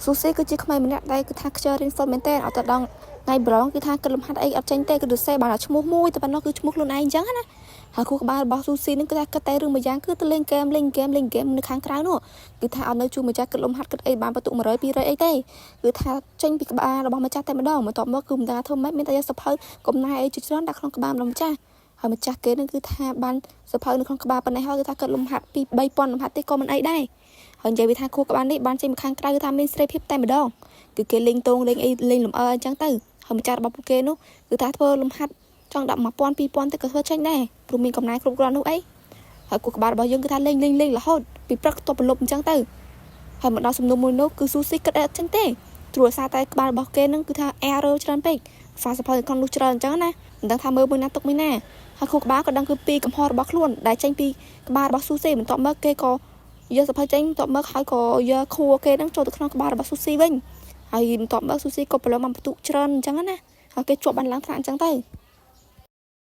ស៊ូស៊ីគឺជាក្មេងម្នាក់ដែលគឺថាខ្ជិលរៀនសូត្រមែនទែនអត់ទៅដល់ថ្ងៃប្រឡងគឺថាគិតលំហាត់អីអត់ចេញទេគឺទៅសេបានតែឈ្មោះមួយតែប៉ុណ្ណោះគឺឈ្មោះខ្លួនឯងអញ្ចឹងណាហើយខួរក្បាលរបស់ស៊ូស៊ីនឹងគឺថាគិតតែរឿងមួយយ៉ាងគឺទៅលេងហ្គេមលេងហ្គេមលេងហ្គេមនៅខាងក្រៅនោះគឺថាអត់នៅជួម្ចាស់គិតលំហាត់គិតអីបានបន្ទុក100 200អីទេគឺថាចេញពីក្បាលរបស់ម្ចាស់តែម្ដងបន្ទាប់មកគឺមិនដឹងថាធ្វើម៉េចមានតែយកសភៅកំណែអីជាច្រើនដាក់ក្នុងក្បាលរបស់ម្ចាស់ហើយម្ចាស់គេនឹងគឺថាបានសភៅនៅក្នុងក្បាលប៉ុណ្ណេះហើយគឺថាគិតលំហាត់ពី3000លំហាត់ទេក៏មិនអីដែរហើយនិយាយវាថាខួរក្បាលនេះបានចេញមកខាងក្រៅគឺថាមានសេរីភាពតែម្ដងគឺគេលេងតងលេងអីលេងលំអអញ្ចឹងទៅហើយម្ចាស់របស់ពួកគេនោះគឺថាធ្វើលំហាត់ចង់ដាក់1000 2000ទៅក៏ធ្វើចេញដែរព្រោះមានកំណែគ្រប់គ្រាន់នោះអីហើយគូក្បាលរបស់យើងគឺថាលេងលេងលេងរហូតពីព្រឹកទប់ប្រលប់អញ្ចឹងទៅហើយមកដល់សំណុំមួយនោះគឺស៊ូស៊ីគិតអត់ចេញទេព្រោះសារតែក្បាលរបស់គេនឹងគឺថា error ច្រើនពេកហ្វាសភៅក្នុងនោះច្រើនអញ្ចឹងណាមិនដឹងថាមើលមួយណាទុកមួយណាហើយខួរក្បាលក៏ដឹងគឺពីកំហុសរបស់ខ្លួនដែលចេញពីក្បាលរបស់ស៊ូស៊ីបន្ទាប់មកគេក៏យកសភៅចេញបន្ទាប់មកហើយក៏យកខួរគេនឹងចូលទៅក្នុងក្បាលរបស់ស៊ូស៊ីវិញហើយបន្ទាប់មកស៊ូស៊ីក៏ប្រឡងបានបន្ទុកច្រើនអញ្ចឹងណាហើយគេជាប់បានឡើងថ្នាក់អញ្ចឹងទៅ។